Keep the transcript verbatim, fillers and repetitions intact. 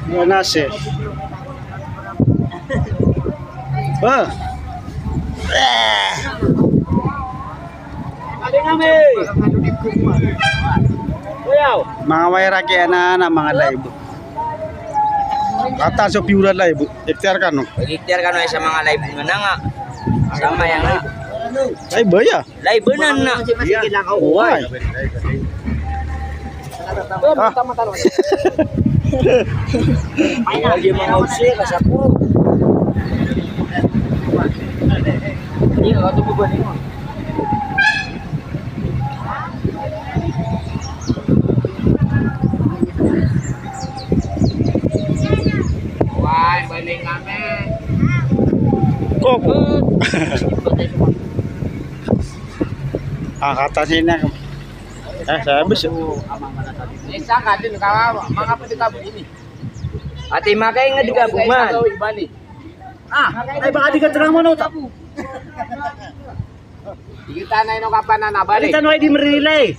Wala si. Ba. Manga wai raki ana na manga live. Kata so piura live. Ikhtiar kano. Ikhtiar kano sa manga live mana nga. Sama yang live. Ay, baya. Live na na. Oway. Ah. Lagi mga usi, kasako. Iya, ato po ba nimo? Wai, balik kami. Kok. Ah, kata sina. Eh, saya bes. Isa ka din ka, mga pwede ka ini. Ati makay nga di ka buman. Ah, ay baka di ka terang mo, no? Kita na ino ka pa na nabalik. Kita na di merilay.